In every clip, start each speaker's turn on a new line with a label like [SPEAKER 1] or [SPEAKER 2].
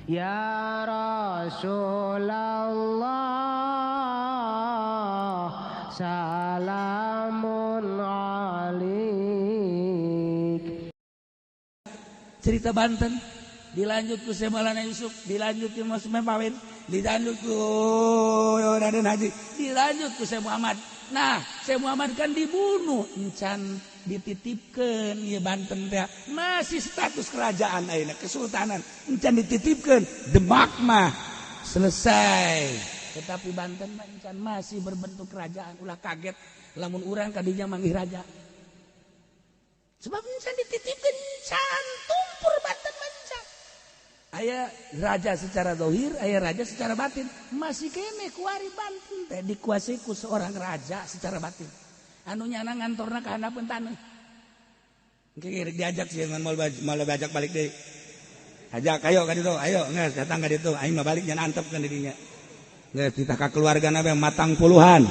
[SPEAKER 1] Ya Rasulullah salamun alik.
[SPEAKER 2] Cerita Banten dilanjut ku Syekh Maulana Yusuf, dilanjut ku Mas Mempawin, dilanjut ku Raden Haji, dilanjut ku Syekh Muhammad. Nah, Syekh Muhammad kan dibunuh, encan dititipkeun ieu Banten teh masih status kerajaan ayeuna, kesultanan, encan dititipkeun. Demak mah selesai, tetapi Banten mah encan masih berbentuk kerajaan. Ulah kaget lamun urang kadinya manggih raja. Sebab encan dititipkeun, encan tumpur Banten mah encan. Aya raja secara dohir, aya raja secara batin. Masih kene kuari Banten teh dikuasai ku seorang raja secara batin. Anu nyana ngantorna ka handapeun taneuh.
[SPEAKER 3] Engke diajak sih ngan moal diajak balik deui. Ajak ayo ka ditu, ayo geus datang ka ditu, aing mah balik nyan antep kan didinya. Geus ditah ka keluargana bae matang puluhan.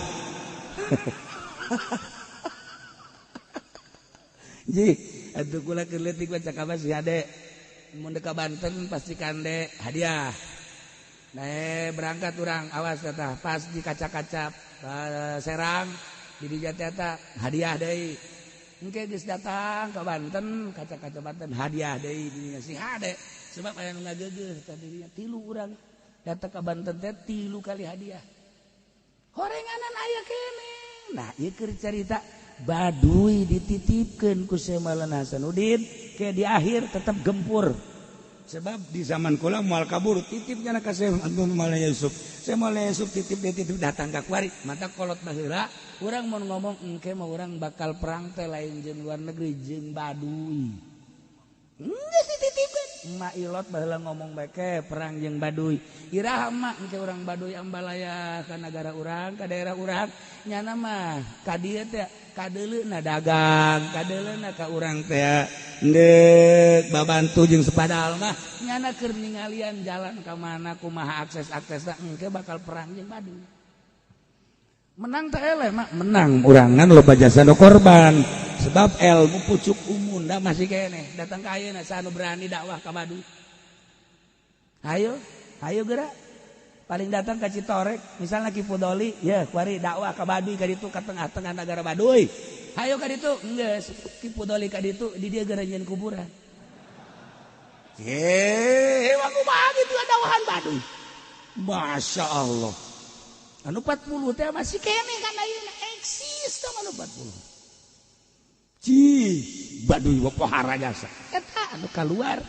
[SPEAKER 3] Ji, atuh kula keur leutik baca kabar si ade. Mun deka Banten pasti kande hadiah. Nah, berangkat urang awas tah pas di kaca-kaca Serang di dinya teh eta hadiah deui. Engke geus datang ka Banten, kaca-kaca Banten hadiah deui dinya si hade. Sebab aya nu ngageugeuh tah dirinya tilu urang datang ka Banten teh 3 kali hadiah. Horenganan aya keneh. Nah, ieu keur carita Baduy dititipkeun ku Syekh Maulana Hasanuddin ke di akhir tetap gempur. Sebab di zaman kula moal kabur titipnya ka Syekh Maulana Yusuf. Syekh Maulana Yusuf titip dia titip datang ka kuari mata kolot baheula urang mun ngomong engke mah urang bakal perang teh lain jeung luar negeri jeung Baduy. Geus dititipkeun. Emak ilot baheula ngomong bae ke perang jeung Baduy. Iraha emak engke urang Baduy ambalaya ka nagara urang ka daerah urang nyana mah ka dieu teh kadeuleuna dagang, kadeuleuna ka urang teh ndek babantu jeung sepadal mah nyana keur ningalian jalan ka mana kumaha akses-aksesna engke bakal perang jeung Baduy. Menang teh eleh mah menang urangan loba jasa nu korban sebab ilmu pucuk umunda masih keneh datang ka ayeuna saha nu berani dakwah ka Baduy. Hayo, hayo geura. Paling datang ka Citorek misalnya Ki Fudoli ya kuari dakwah ka Baduy ka ditu ka tengah-tengah nagara Baduy. Hayo ka ditu geus Ki Fudoli ka ditu di dieu geura nyieun kuburan. Ye, kumaha kitu dakwahan Baduy. Masya Allah. Anu 40 teh masih keneh kan ayeuna eksis teh anu 40. Cih, Baduy pohara jasa. Eta anu kaluar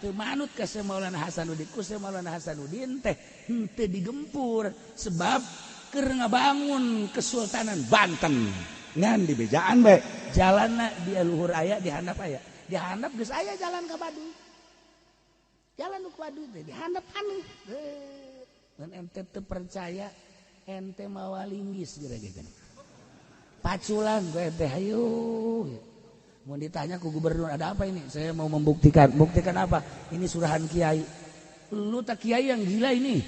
[SPEAKER 3] teu manut ka Syekh Maulana Hasanuddin, ku Syekh Maulana Hasanuddin teh henteu digempur sebab keur ngabangun Kesultanan Banten. Ngan di bejaan bae.
[SPEAKER 2] Jalanna di luhur aya di handap aya. Di handap geus aya jalan ka Baduy. Jalan nu ka Baduy teh di handap aneh. Dan ente teu percaya ente mawa linggis geura-geura. Paculan gue ente hayu. Mau ditanya ku gubernur ada apa ini? Saya mau membuktikan. Buktikan apa? Ini surahan kiai. Lu tak kiai yang gila ini.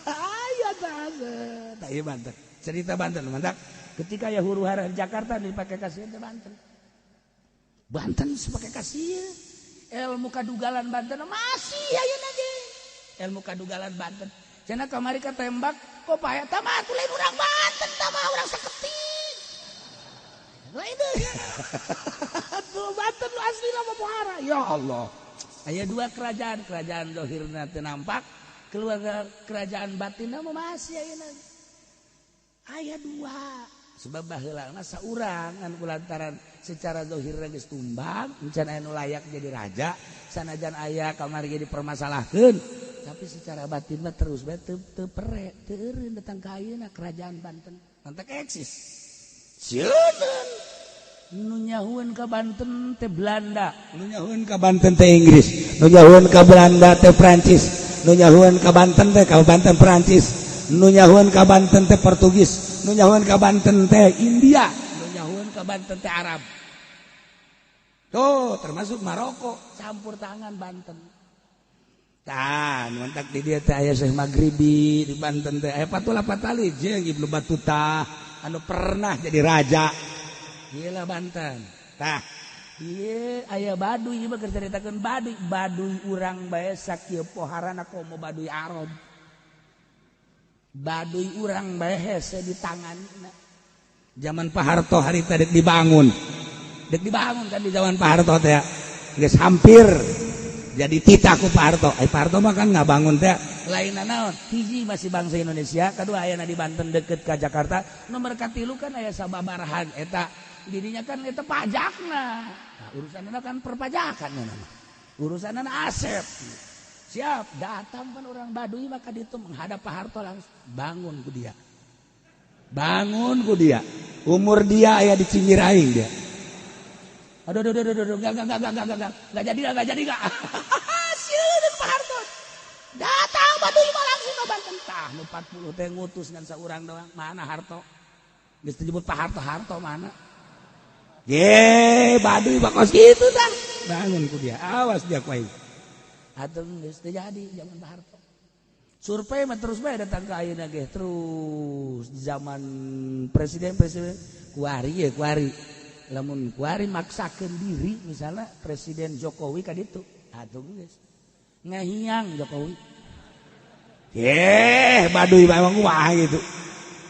[SPEAKER 2] Ayo tak iya Banten. Cerita Banten mantap. Ketika ya huru hara di Jakarta dipakai kasihan Banten. Banten sepakai kasihan. Ilmu kadugalan Banten masih ayeuna ge. Ilmu kadugalan Banten. Cenah kamari ka tembak kok pae tah mah atuh lain urang Banten tah mah urang saketik. Lain deui. Tuh Banten lu asli mah pohara. Ya Allah. Aya dua kerajaan, kerajaan dohirna teu nampak, keluarga kerajaan batinna mah masih ayeuna. Aya dua. Sebab baheulana saurang anu kulantaran secara dohirna geus tumbang, encan aya nu layak jadi raja, sanajan aya kamari ge dipermasalahkeun. Tapi secara batin mah terus bae teu pere, teu eureun datang ka ayeuna kerajaan Banten. Mantak eksis. Sieun nu nyahueun ka Banten teh Belanda,
[SPEAKER 3] nu nyahueun ka Banten teh Inggris, nu nyahueun ka Belanda teh Prancis, nu nyahueun ka Banten teh ka Banten Prancis, nu nyahueun ka Banten teh Portugis, nu nyahueun ka Banten teh India,
[SPEAKER 2] nu nyahueun ka Banten teh Arab.
[SPEAKER 3] Tuh termasuk Maroko
[SPEAKER 2] campur tangan Banten.
[SPEAKER 3] Tah, mantak di dia teh aya Syekh Maghribi di Banten teh aya Patula Patali jeung Ibnu Battuta anu pernah jadi raja.
[SPEAKER 2] Gila Banten.
[SPEAKER 3] Tah,
[SPEAKER 2] Ieu aya baduy ieu mah keur caritakeun baduy, baduy urang bae sakieu poharana komo baduy Arab. Baduy urang bae hese di tanganna. Zaman Pak Harto harita dek dibangun. Dek dibangun kan di zaman Pak Harto teh. Geus hampir jadi titah ku Pak Harto. Pak Harto mah kan ngabangun teh lain naon. Hiji masih bangsa Indonesia, kedua ayana di Banten deket ka Jakarta, nomor katilu kan aya sababarahan eta dirinya kan eta pajakna. Nah, urusanna kan perpajakan nama. Urusanna aset. Siap, datang kan orang Baduy maka ditu menghadap Pak Harto langsung bangun ku dia. Bangun ku dia. Umur dia aya di cingir aing dia. Aduh aduh aduh aduh enggak jadi enggak jadi enggak. Sieun Pak Harto. Datang Baduy mah langsung ke Banten. Tah nu 40 teh ngutus ngan saurang doang. Mana Harto? Geus disebut Pak Harto, Harto mana? Ye, Baduy mah kos kitu tah. Bangun ku dia. Awas dia ku aing. Atuh geus teu jadi zaman Pak Harto. Survei mah terus bae datang ka ayeuna ge terus di zaman presiden-presiden kuari ye kuari. Lamun kuari maksakeun diri misalnya Presiden Jokowi ka ditu. Atuh geus ngahiang Jokowi. Ye, Baduy mah emang kumaha gitu.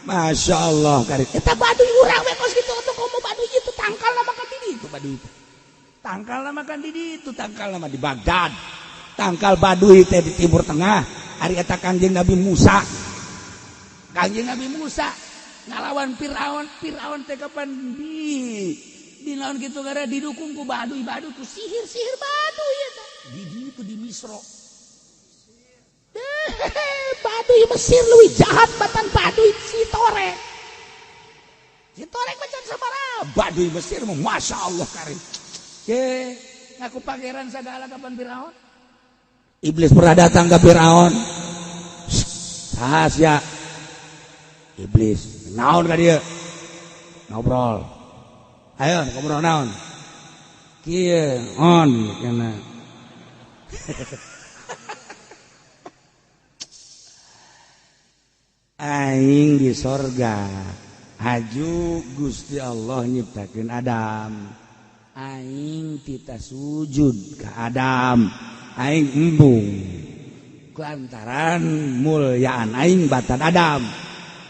[SPEAKER 2] Masya Allah karit. Eta Baduy urang we kos kitu atuh komo Baduy itu tangkalna mah kan di ditu Baduy teh. Tangkalna mah kan di ditu, tangkalna mah di Baghdad. Tangkal Baduy teh di Timur Tengah. Ari eta Kangjeng Nabi Musa. Kangjeng Nabi Musa ngalawan Firaun, Firaun teh kapan di lawan kitu gara didukung ku Baduy, Baduy ku sihir-sihir Baduy eta. Di ditu di Misro. Baduy Mesir leuwih jahat batan Baduy Sitorek. Sitorek macan sabaraha. Baduy Mesir mah Masya Allah karim. Ye, ngaku pangeran sagala kapan Firaun? Iblis pernah datang ke Firaun. Saha sia? Iblis. Naon ka dieu? Ngobrol. Ayo ngobrol naon? Kieu on kana. Aing di sorga. Haju Gusti Allah nyiptakeun Adam. Aing tita sujud ka Adam. Aing embung kulantaran mulyaan aing batan Adam.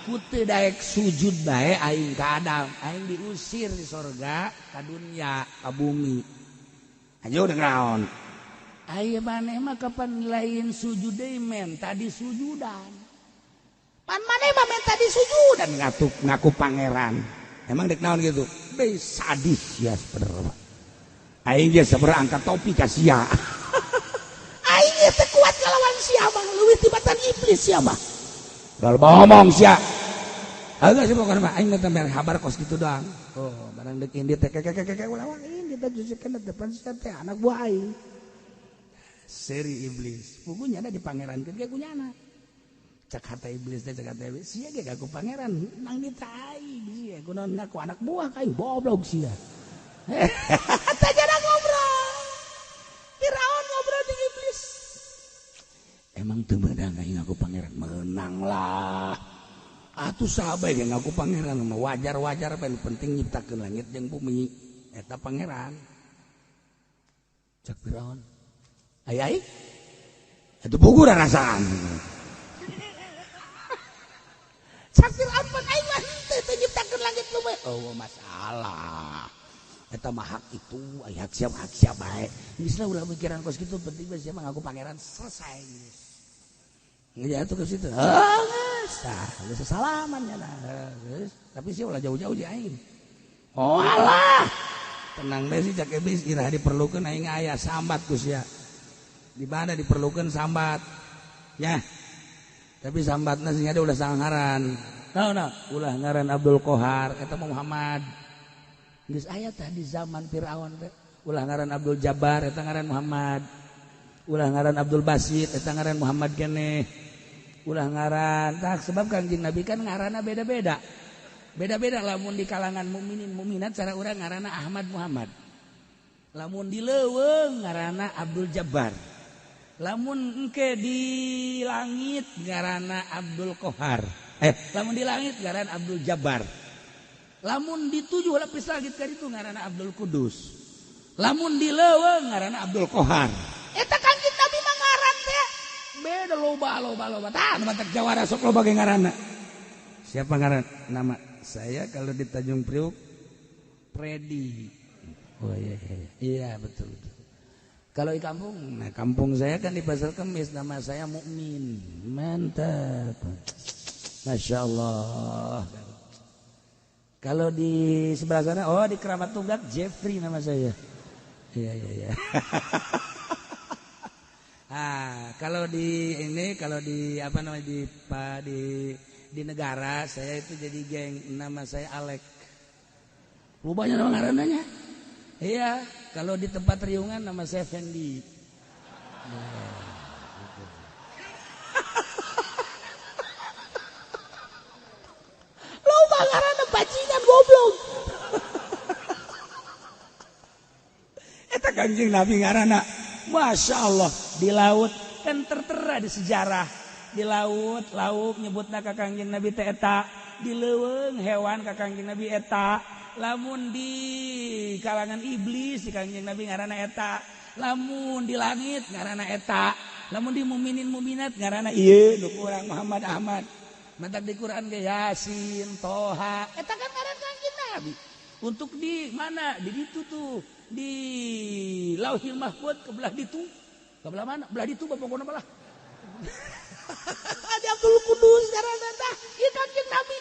[SPEAKER 2] Ku teu daek sujud bae aing ka Adam. Aing diusir di sorga ka dunya ka bumi. Ayo deung naon? Aya maneh mah kapan lain sujud deui menta disujudan. Pan maneh mah menta disujudan ngaku pangeran. Emang dek naon gitu? Be sadis ya sebenarnya. Aing ge sebenarnya angkat topi ka sia. Aing teh kuat ngalawan sia mah leuwih tibatan iblis sia mah. Lalu ngomong sia. Heuh sih pokona mah aing mah teh kabar kos kitu doang. Oh, barang dek indit teh kekekekek ulah indit teh jusikeun depan sia teh anak buah aing. Seri iblis. Pugunya da dipangerankeun ge kunyana. Cek hate iblis teh cek hate iblis sia ge ngaku pangeran nang di aing sia kunaon ngaku anak buah ka aing goblok sia. Teh jada ngobrol. Firaun ngobrol jeung iblis. Emang teu meunang aing ngaku pangeran? Meunang lah. Atuh saha bae ge ngaku pangeran mah wajar-wajar bae nu penting nyiptakeun langit jeung bumi eta pangeran. Cek Firaun. Ai ai. Atuh puguh rasaan. Cek Firaun pan aing mah henteu teu nyiptakeun langit bumi. Oh masalah. Eta mah hak itu, ai hak siap bae. Geus lah ulah mikiran kos kitu penting mah sia mah ngaku pangeran selesai geus. Ngejatuh ke situ. Heuh geus. Tah, geus salaman nya geus. Tapi sia ulah jauh-jauh di aing. Oh alah. Tenang bae sih cak iblis iraha diperlukeun aing aya sambat ku sia. Di mana diperlukeun sambat. Ya. Tapi sambatna sing ada ulah sangaran. Naon ulah ngaran Abdul Qahar eta Muhammad. Geus aya tah di zaman Firaun teh. Ulah ngaran Abdul Jabbar eta ngaran Muhammad. Ulah ngaran Abdul Basit eta ngaran Muhammad keneh. Ulah ngaran tah sebab Kangjeng Nabi kan ngaranna beda-beda. Beda-beda lamun di kalangan mukminin mukminat cara urang ngaranna Ahmad Muhammad. Lamun di leuweung ngaranna Abdul Jabbar. Lamun engke di langit ngaranna Abdul Qahar. Lamun di langit ngaran Abdul Jabbar. Lamun di tujuh lapis langit ka ditu ngaranna Abdul Kudus. Lamun di leuweung ngaranna Abdul Qahar. Eta Kangjeng Nabi mah ngaran teh beda loba loba loba. Tah nu matak jawara sok loba ge ngaranna. Siapa ngaran? Nama saya kalau di Tanjung Priuk Predi. Oh iya iya iya betul betul. Kalau di kampung, nah kampung saya kan di Pasar Kemis, nama saya Mukmin. Mantap. Masya Allah. Kalau di sebelah sana, oh di Keramat Tunggak Jeffrey nama saya. Iya iya iya. Ah, kalau di ini, kalau di apa namanya di negara saya itu jadi geng, nama saya Alek. Lubanya nama ngarananya. Iya, kalau di tempat riungan nama saya Fendi. Nah, gitu. Loba ngaranna bajingan goblok. Eta Kangjeng Nabi ngaranna Masya Allah. Di laut kan tertera di sejarah. Di laut, lauk nyebutna ka Kangjeng Nabi teh eta. Di leuweung hewan ka Kangjeng Nabi eta. Lamun di kalangan iblis di Kangjeng Nabi ngaranna eta. Lamun di langit ngaranna eta. Lamun di muminin muminat ngaranna ieu nu kurang Muhammad Ahmad. Mantak di Quran ge Yasin, Toha, eta kan ngaran Kangjeng Nabi. Untuk di mana? Di ditu tuh, di Lauhil Mahfud ke belah ditu. Ke belah mana? Belah ditu pokokna belah. Di Abdul Kudus ngaranna tah, ieu Kangjeng Nabi.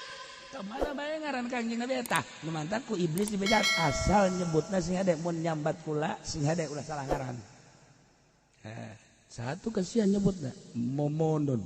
[SPEAKER 2] Kemana bae ngaran Kangjeng Nabi eta? Nu mantak ku iblis dibejat asal nyebutna sing hade mun nyambat kula sing hade ulah salah ngaran. Satu kasihan nyebutna Momondon.